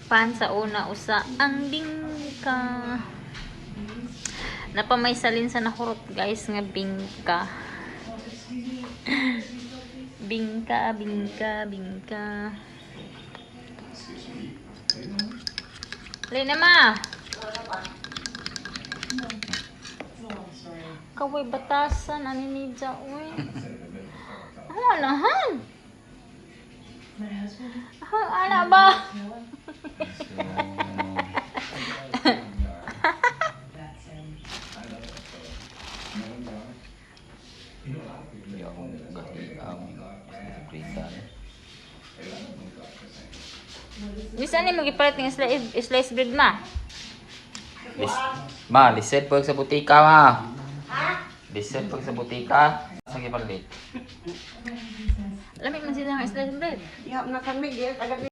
Pan sa una usa ang bingka. Napamay salin sa nakurot, guys, nga bingka. Bingka, bingka, bingka. Lina ma. Kaway batasan ani ni Ja uy. Ano anahan? Ako ana ba? Hindi akong gahi ang sa prita. Bisan ni magipalit ng slice, slice bread ma. Lis ma, lisod pag sa butika ma. Lisod pag sa butika. Sa gipalit. Lamig man sila ng slice bread. Ihap na kami, di agad.